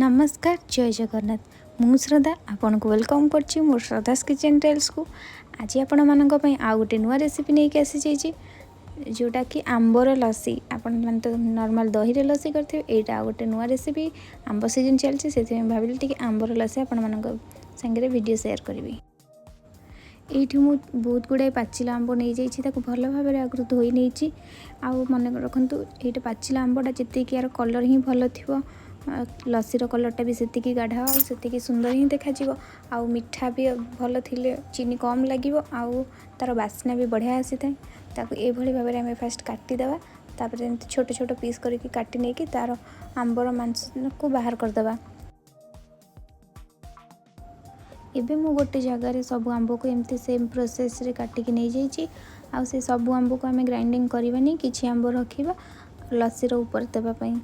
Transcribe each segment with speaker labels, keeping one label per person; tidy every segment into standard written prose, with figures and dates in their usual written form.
Speaker 1: ନମସ୍କାର, ଜୟ ଜଗନ୍ନାଥ। ମୁଁ ଶ୍ରଦ୍ଧା, ଆପଣଙ୍କୁ welcome କରୁଛି ମୋର ଶ୍ରଦ୍ଧାସ୍ କିଚେନ୍ ଟେଲ୍ସକୁ। ଆଜି ଆପଣମାନଙ୍କ ପାଇଁ ଆଉ ଗୋଟେ ନୂଆ ରେସିପି ନେଇକି ଆସିଯାଇଛି, ଯେଉଁଟାକି ଆମ୍ବର ଲସି। ଆପଣମାନେ ତ ନର୍ମାଲ୍ ଦହିରେ ଲସି କରିଥିବେ, ଏଇଟା ଆଉ ଗୋଟେ ନୂଆ ରେସିପି। ଆମ୍ବ ସିଜନ୍ ଚାଲିଛି, ସେଥିପାଇଁ ଭାବିଲି ଟିକେ ଆମ୍ବର ଲସି ଆପଣମାନଙ୍କ ସାଙ୍ଗରେ ଭିଡ଼ିଓ ସେୟାର କରିବି। ଏଇଠି ମୁଁ ବହୁତ ଗୁଡ଼ାଏ ପାଚିଲା ଆମ୍ବ ନେଇଯାଇଛି। ତାକୁ ଭଲ ଭାବରେ ଆଗରୁ ଧୋଇ ନେଇଛି। ଆଉ ମନେ ରଖନ୍ତୁ, ଏଇଟା ପାଚିଲା ଆମ୍ବଟା ଯେତିକି ୟାର କଲର୍ ହିଁ ଭଲ ଥିବ, ଲସିର କଲର୍ଟା ବି ସେତିକି ଗାଢ଼ା ଆଉ ସେତିକି ସୁନ୍ଦର ହିଁ ଦେଖାଯିବ। ଆଉ ମିଠା ବି ଭଲ ଥିଲେ ଚିନି କମ୍ ଲାଗିବ ଆଉ ତା'ର ବାସ୍ନା ବି ବଢ଼ିଆ ଆସିଥାଏ। ତାକୁ ଏଇଭଳି ଭାବରେ ଆମେ ଫାଷ୍ଟ କାଟିଦେବା। ତାପରେ ଏମିତି ଛୋଟ ଛୋଟ ପିସ୍ କରିକି କାଟି ନେଇକି ତା'ର ଆମ୍ବର ମାଂସକୁ ବାହାର କରିଦେବା। ଏବେ ମୁଁ ଗୋଟେ ଜାଗାରେ ସବୁ ଆମ୍ବକୁ ଏମିତି ସେମ୍ ପ୍ରୋସେସ୍ରେ କାଟିକି ନେଇଯାଇଛି। ଆଉ ସେ ସବୁ ଆମ୍ବକୁ ଆମେ ଗ୍ରାଇଣ୍ଡିଙ୍ଗ କରିବାନି, କିଛି ଆମ୍ବ ରଖିବା ଲସିର ଉପରେ ଦେବା ପାଇଁ।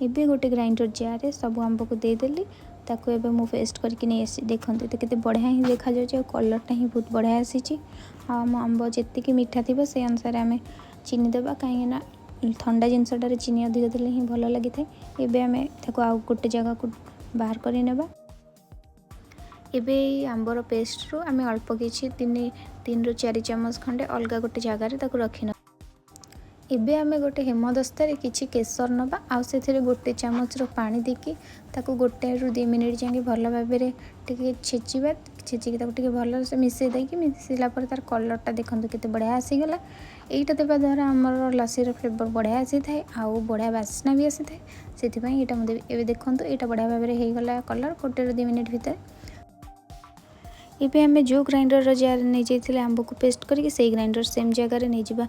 Speaker 1: ଏବେ ଗୋଟେ ଗ୍ରାଇଣ୍ଡର ଜାର୍ରେ ସବୁ ଆମ୍ବକୁ ଦେଇଦେଲି। ତାକୁ ଏବେ ମୁଁ ପେଷ୍ଟ କରିକି ନେଇ ଆସିଛି। ଦେଖନ୍ତୁ ତ, କେତେ ବଢ଼ିଆ ହିଁ ଦେଖାଯାଉଛି ଆଉ କଲର୍ଟା ହିଁ ବହୁତ ବଢ଼ିଆ ଆସିଛି। ଆଉ ଆମ ଆମ୍ବ ଯେତିକି ମିଠା ଥିବ, ସେଇ ଅନୁସାରେ ଆମେ ଚିନି ଦେବା, କାହିଁକିନା ଥଣ୍ଡା ଜିନିଷଟାରେ ଚିନି ଅଧିକ ଦେଲେ ହିଁ ଭଲ ଲାଗିଥାଏ। ଏବେ ଆମେ ତାକୁ ଆଉ ଗୋଟେ ଜାଗାକୁ ବାହାର କରି ନେବା। ଏବେ ଏଇ ଆମ୍ବର ପେଷ୍ଟରୁ ଆମେ ଅଳ୍ପ କିଛି, 3ରୁ 4 ଚାମଚ ଖଣ୍ଡେ ଅଲଗା ଗୋଟେ ଜାଗାରେ ତାକୁ ରଖିନେବା। ଏବେ ଆମେ ଗୋଟେ ହେମଦସ୍ତାରେ କିଛି କେଶର ନେବା ଆଉ ସେଥିରେ ଗୋଟେ ଚାମଚର ପାଣି ଦେଇକି ତାକୁ 1ରୁ 2 ମିନିଟ୍ ଯାଏଁ ଭଲ ଭାବରେ ଟିକେ ଛେଚିବା। ଛେଚିକି ତାକୁ ଟିକେ ଭଲସେ ମିଶାଇ ଦେଇକି, ମିଶିଲା ପରେ ତା'ର କଲର୍ଟା ଦେଖନ୍ତୁ କେତେ ବଢ଼ିଆ ଆସିଗଲା। ଏଇଟା ଦେବା ଦ୍ୱାରା ଆମର ଲସିର ଫ୍ଲେଭର୍ ବଢ଼ିଆ ଆସିଥାଏ ଆଉ ବଢ଼ିଆ ବାସ୍ନା ବି ଆସିଥାଏ। ସେଥିପାଇଁ ଏଇଟା ମୁଁ ଦେବି। ଏବେ ଦେଖନ୍ତୁ, ଏଇଟା ବଢ଼ିଆ ଭାବରେ ହେଇଗଲା କଲର୍ 1ରୁ 2 ମିନିଟ୍ ଭିତରେ। ଏବେ ଆମେ ଯେଉଁ ଗ୍ରାଇଣ୍ଡରର ଜାର୍ ନେଇଯାଇଥିଲେ ଆମ୍ବକୁ ପେଷ୍ଟ କରିକି, ସେଇ ଗ୍ରାଇଣ୍ଡର ସେମ୍ ଜାଗାରେ ନେଇଯିବା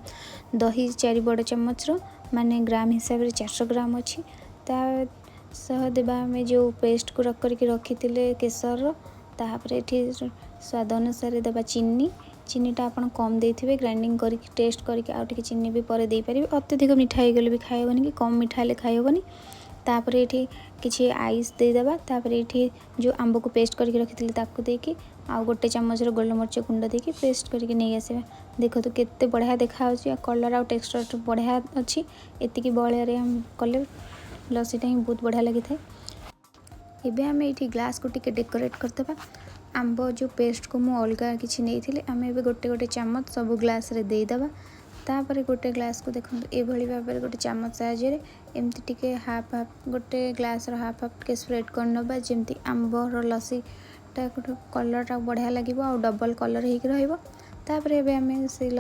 Speaker 1: ଦହି 4 ବଡ଼ ଚାମଚର, ମାନେ ଗ୍ରାମ ହିସାବରେ 400 ଗ୍ରାମ ଅଛି। ତା ସହ ଦେବା ଆମେ ଯେଉଁ ପେଷ୍ଟକୁ କରିକି ରଖିଥିଲେ କେଶରର। ତାପରେ ଏଠି ସ୍ୱାଦ ଅନୁସାରେ ଦେବା ଚିନି। ଚିନିଟା ଆପଣ କମ୍ ଦେଇଥିବେ, ଗ୍ରାଇଣ୍ଡିଙ୍ଗ କରିକି ଟେଷ୍ଟ କରିକି ଆଉ ଟିକେ ଚିନି ବି ପରେ ଦେଇପାରିବେ। ଅତ୍ୟଧିକ ମିଠା ହେଇଗଲେ ବି ଖାଇହେବନି କି କମ୍ ମିଠା ହେଲେ ଖାଇହେବନି। ତାପରେ ଏଠି କିଛି ଆଇସ୍ ଦେଇଦେବା। ତାପରେ ଏଠି ଯେଉଁ ଆମ୍ବକୁ ପେଷ୍ଟ କରିକି ରଖିଥିଲେ, ତାକୁ ଦେଇକି ଆଉ ଗୋଟେ ଚାମଚର ଗୋଲମରିଚ ଗୁଣ୍ଡ ଦେଇକି ପେଷ୍ଟ କରିକି ନେଇ ଆସିବା। ଦେଖନ୍ତୁ କେତେ ବଢ଼ିଆ ଦେଖାହେଉଛି ଆଉ କଲର୍ ଆଉ ଟେକ୍ସଚର୍ ବଢ଼ିଆ ଅଛି। ଏତିକି ବଳିଆରେ କଲେ ଲସିଟା ହିଁ ବହୁତ ବଢ଼ିଆ ଲାଗିଥାଏ। ଏବେ ଆମେ ଏଇଠି ଗ୍ଲାସ୍କୁ ଟିକେ ଡେକୋରେଟ୍ କରିଦେବା। ଆମ୍ବ ଯେଉଁ ପେଷ୍ଟକୁ ମୁଁ ଅଲଗା କିଛି ନେଇଥିଲି, ଆମେ ଏବେ ଗୋଟେ ଗୋଟେ ଚାମଚ ସବୁ ଗ୍ଲାସ୍ରେ ଦେଇଦେବା। ତାପରେ ଗୋଟେ ଗ୍ଲାସ୍କୁ ଦେଖନ୍ତୁ, ଏଭଳି ଭାବରେ ଗୋଟେ ଚାମଚ ସାହାଯ୍ୟରେ ଏମିତି ଟିକେ ହାଫ୍ ହାଫ୍, ଗୋଟେ ଗ୍ଲାସ୍ର ହାଫ୍ ହାଫ୍ ଟିକେ ସ୍ପ୍ରେଡ଼୍ କରିନେବା, ଯେମିତି ଆମ୍ବର ଲସିଟା ଗୋଟେ କଲର୍ଟା ବଢ଼ିଆ ଲାଗିବ ଆଉ ଡବଲ୍ କଲର୍ ହେଇକି ରହିବ। ତାପରେ ଏବେ ଆମେ ସେଇ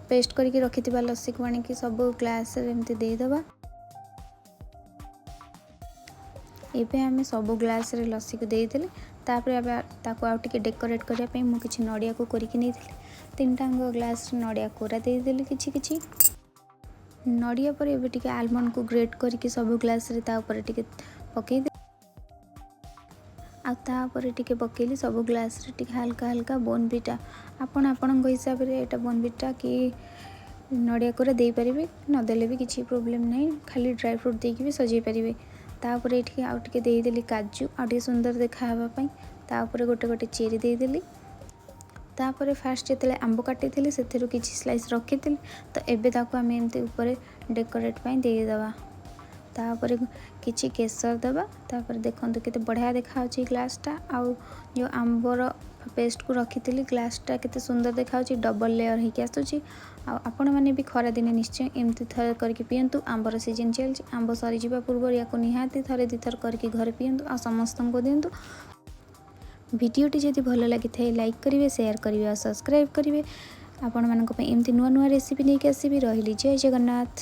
Speaker 1: ପେଷ୍ଟ କରିକି ରଖିଥିବା ଲସିକୁ ଆଣିକି ସବୁ ଗ୍ଲାସ୍ରେ ଏମିତି ଦେଇଦେବା। ଏବେ ଆମେ ସବୁ ଗ୍ଲାସ୍ରେ ଲସିକୁ ଦେଇଦେଲେ। ତାପରେ ଏବେ ତାକୁ ଆଉ ଟିକେ ଡେକୋରେଟ୍ କରିବା ପାଇଁ ମୁଁ କିଛି ନଡ଼ିଆକୁ କୋରିକି ନେଇଥିଲି। ତିନିଟାଙ୍କ ଗ୍ଲାସ୍ରେ ନଡ଼ିଆ କୋରା ଦେଇଦେଲି କିଛି କିଛି। ନଡ଼ିଆ ପରେ ଏବେ ଟିକେ ଆଲମଣ୍ଡକୁ ଗ୍ରେଟ୍ କରିକି ସବୁ ଗ୍ଲାସ୍ରେ ତା ଉପରେ ଟିକେ ପକାଇ, ଆଉ ତାପରେ ଟିକେ ପକାଇଲି ସବୁ ଗ୍ଲାସ୍ରେ ଟିକେ ହାଲକା ହାଲକା ବୋନଭିଟା। ଆପଣ ଆପଣଙ୍କ ହିସାବରେ ଏଇଟା ବୋନଭିଟା କି ନଡ଼ିଆ କୋରା ଦେଇପାରିବେ, ନଦେଲେ ବି କିଛି ପ୍ରୋବ୍ଲେମ୍ ନାହିଁ। ଖାଲି ଡ୍ରାଏ ଫ୍ରୁଟ୍ ଦେଇକି ବି ସଜେଇ ପାରିବେ। ତାପରେ ଏଇଠି ଆଉ ଟିକେ ଦେଇଦେଲି କାଜୁ, ଆଉ ଟିକେ ସୁନ୍ଦର ଦେଖା ହେବା ପାଇଁ। ତା ଉପରେ ଗୋଟେ ଗୋଟେ ଚେରି ଦେଇଦେଲି। ତାପରେ ଫାଷ୍ଟ ଯେତେବେଳେ ଆମ୍ବ କାଟିଥିଲି, ସେଥିରୁ କିଛି ସ୍ଲାଇସ୍ ରଖିଥିଲି, ତ ଏବେ ତାକୁ ଆମେ ଏମିତି ଉପରେ ଡେକୋରେଟ୍ ପାଇଁ ଦେଇଦେବା। ତାପରେ କିଛି କେଶର ଦେବା। ତାପରେ ଦେଖନ୍ତୁ କେତେ ବଢ଼ିଆ ଦେଖାହେଉଛି ଗ୍ଲାସ୍ଟା, ଆଉ ଯେଉଁ ଆମ୍ବର ପେଷ୍ଟକୁ ରଖିଥିଲି, ଗ୍ଲାସ୍ଟା କେତେ ସୁନ୍ଦର ଦେଖାହେଉଛି, ଡବଲ୍ ଲେୟର୍ ହେଇକି ଆସୁଛି। ଆଉ ଆପଣମାନେ ବି ଖରାଦିନେ ନିଶ୍ଚୟ ଏମିତି ଥରେ କରିକି ପିଅନ୍ତୁ। ଆମ୍ବର ସିଜନ୍ ଚାଲିଛି, ଆମ୍ବ ସରିଯିବା ପୂର୍ବରୁ ୟାକୁ ନିହାତି ଥରେ ଦୁଇଥର କରିକି ଘରେ ପିଅନ୍ତୁ ଆଉ ସମସ୍ତଙ୍କୁ ଦିଅନ୍ତୁ। ଭିଡ଼ିଓଟି ଯଦି ଭଲ ଲାଗିଥାଏ, ଲାଇକ୍ କରିବେ, ସେୟାର କରିବେ ଆଉ ସବସ୍କ୍ରାଇବ୍ କରିବେ। ଆପଣମାନଙ୍କ ପାଇଁ ଏମିତି ନୂଆ ନୂଆ ରେସିପି ନେଇକି ଆସିବି। ରହିଲି, ଜୟ ଜଗନ୍ନାଥ।